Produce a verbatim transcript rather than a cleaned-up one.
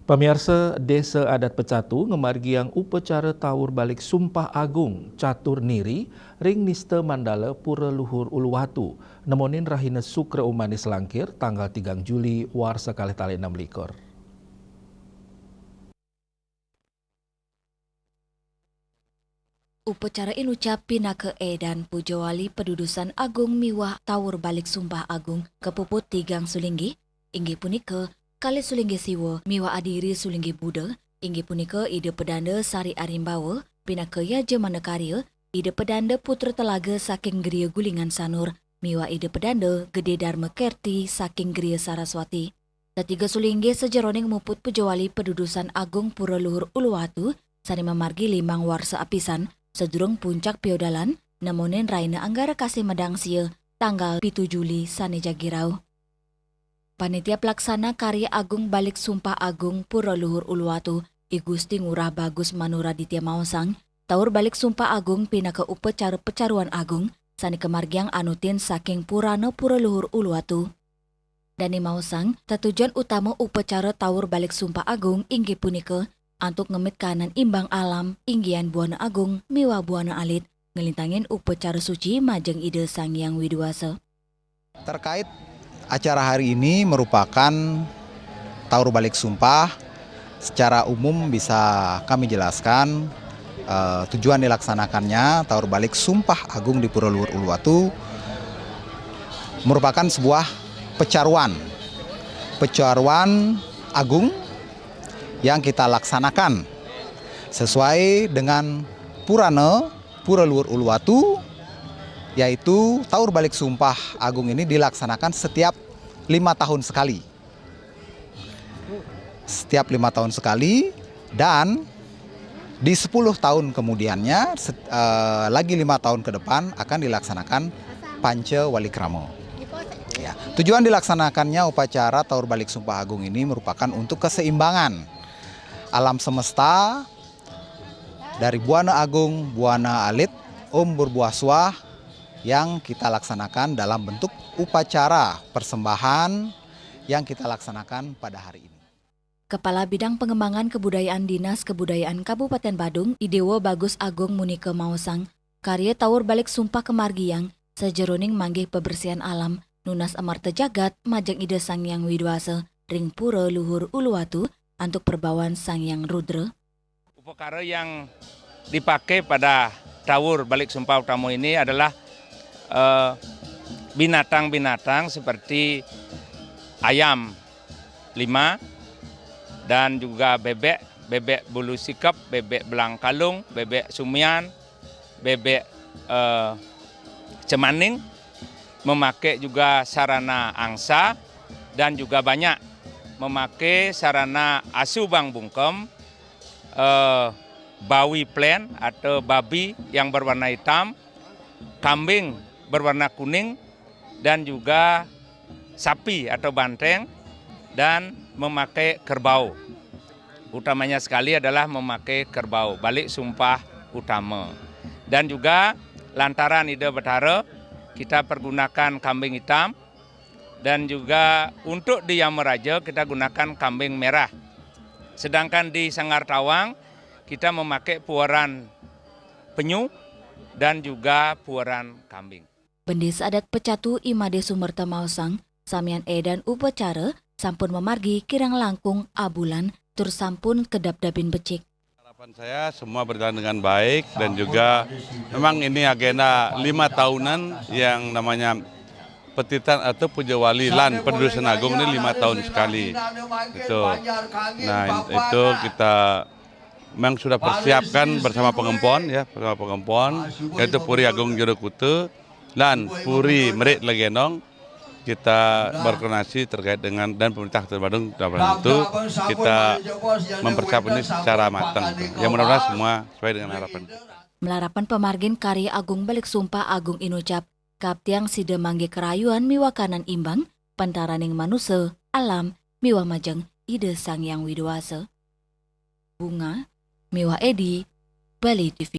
Pamiarsa, Desa Adat Pecatu ngamargiang upacara Taur Balik Sumpah Agung Catur Niri ring Nista Mandala Pura Luhur Uluwatu, nemonin rahina Sukra Umanis Langkir, tanggal tigang Juli warsa kalih tali enam likur. Upacara inucap pinaka edan puja wali padudusan agung miwah Taur Balik Sumpah Agung kapuput tigang sulinggih, inggih punika kalih sulinggih Siwa miwah adiri sulinggih Buddha, inggih punika Ida Pedanda Sari Arimbawa, pinaka Yajamana Karya, Ida Pedanda Putra Telaga saking Griya Gulingan Sanur, miwah Ida Pedanda Gede Dharma Kerti saking Griya Saraswati. Tetiga sulinggih sajeroning muput puja wali padudusan agung Pura Luhur Uluwatu, sane mamargi limang warsa apisan, sadurung puncak piodalan, nemonin rahina Anggara Kasih Medangsia, tanggal pitu Juli sane jagi rauh. Panitia Pelaksana Karya Agung Balik Sumpah Agung Pura Luhur Uluwatu, I Gusti Ngurah Bagus Manuraditya maosang, Taur Balik Sumpah Agung pinaka upacara pacaruan agung sane kamargiang anutin saking Purana Pura Luhur Uluwatu. Dane maosang, tetujon utama upacara Taur Balik Sumpah Agung inggih punika antuk ngemit kahanan imbang alam, inggihan Buana Agung miwah Buana Alit, nglintangin upacara suci majeng Ida Sang Hyang Widi Wasa. Terkait acara hari ini merupakan Taur Balik Sumpah, secara umum bisa kami jelaskan, eh, tujuan dilaksanakannya Taur Balik Sumpah Agung di Pura Luhur Uluwatu merupakan sebuah pecaruan, pecaruan agung yang kita laksanakan sesuai dengan Purana Pura Luhur Uluwatu, yaitu Taur Balik Sumpah Agung ini dilaksanakan setiap lima tahun sekali. Setiap lima tahun sekali, dan di sepuluh tahun kemudiannya, set- eh, lagi lima tahun ke depan akan dilaksanakan Panca Walikrama. Ya, tujuan dilaksanakannya upacara Taur Balik Sumpah Agung ini merupakan untuk keseimbangan alam semesta dari Buana Agung, Buana Alit, Om Berbuah Suah yang kita laksanakan dalam bentuk upacara persembahan yang kita laksanakan pada hari ini. Kepala Bidang Pengembangan Kebudayaan Dinas Kebudayaan Kabupaten Badung, I Dewa Bagus Agung Munika maosang, karya Taur Balik Sumpah kamargiang sajeroning manggih pabersihan alam, nunas amarta jagat majeng Ida Sang Hyang Widi Wasa ring Pura Luhur Uluwatu antuk perbawan Sang Hyang Rudra. Upakara yang dipakai pada Taur Balik Sumpah Utama ini adalah, eh, binatang-binatang seperti ayam lima dan juga bebek, bebek bulu sikep, bebek belang kalung, bebek sumian, bebek, eh, cemaning, memakai juga sarana angsa dan juga banyak memakai sarana asu bang bungkem, eh, bawi plain atau babi yang berwarna hitam, kambing berwarna kuning, dan juga sapi atau banteng, dan memakai kerbau. Utamanya sekali adalah memakai kerbau, balik sumpah utama. Dan juga lantaran Ida Betara, kita pergunakan kambing hitam, dan juga untuk di Yamaraja kita gunakan kambing merah. Sedangkan di Sanggar Tawang, kita memakai puaran penyu dan juga puaran kambing. Bendis Adat Pecatu I Made Sumerta maosang, samian edan upacara sampun mamargi kirang langkung abulan tur sampun kedap-dapin becik. Harapan saya semua berjalan dengan baik dan juga memang ini agenda lima tahunan yang namanya petitan atau puja wali lan pedudusan agung ini lima tahun sekali. Itu. Nah, itu kita memang sudah persiapkan bersama pengempon ya, bersama pengempon, yaitu Puri Agung Jero Kuta lan Puri Merik Legenong. Kita berkoordinasi terkait dengan dan pemerintah Kota Badung dalam hal itu kita mempersiapkan ini secara matang. Ya, mudah-mudahan semua sesuai dengan harapan kita. Malarapan pamargin karya agung balik sumpah agung inucap, kaptiang sida manggihin karayuan miwah kahanan imbang pantaraning manusa, alam, miwah majeng Ida Sang Hyang Widi Wasa. Bunga miwah Edi, Bali T V.